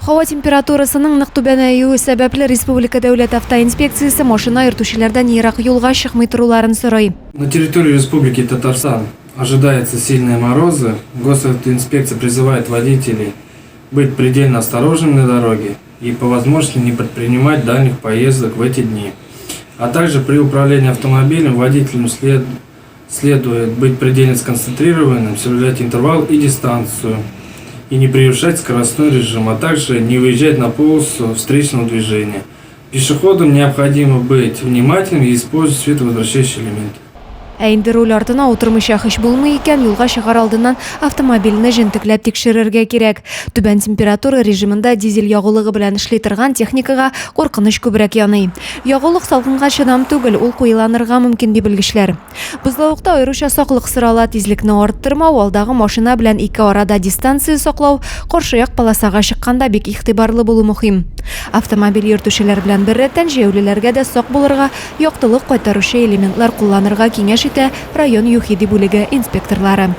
Һава температурасының нык түбәнәюе сәбәпле, республика дәүләт автоинспекциясе машина йөртүчеләрдән ерак юлга чыкмый торуларын сорый. На территории Республики Татарстан ожидаются сильные морозы. Госавтоинспекция призывает водителей быть предельно осторожными на дороге и по возможности не предпринимать дальних поездок в эти дни. А также при управлении автомобилем водителям след, следует быть предельно сконцентрированным, соблюдать интервал и дистанцию и не превышать скоростной режим, а также не выезжать на полосу встречного движения. Пешеходам необходимо быть внимательными и использовать световозвращающие элементы. Ә инде руль артына утырмыйча һич булмый икән, юлга чыгар алдыннан автомобильне җентекләп тикшерергә кирәк. Түбән температура режимында дизель ягулыгы белән эшли торган техникага куркыныч күбрәк яный. Ягулык салкынга чыдам түгел, ул куеланырга мөмкин, ди белгечләр. Бозлавыкта аеруча саклык сорала, тизлекне арттырмау, алдагы машина белән ике арада дистанция саклау, каршы як полосага чыкканда бик игътибарлы булу мөһим. Автомобиль йөртүчеләр белән беррәттән җәяүлеләргә дә сак булырга, яктылык кайтаручы элементлар кулланырга киңәш итә район ЮХИДИ бүлеге инспекторлары.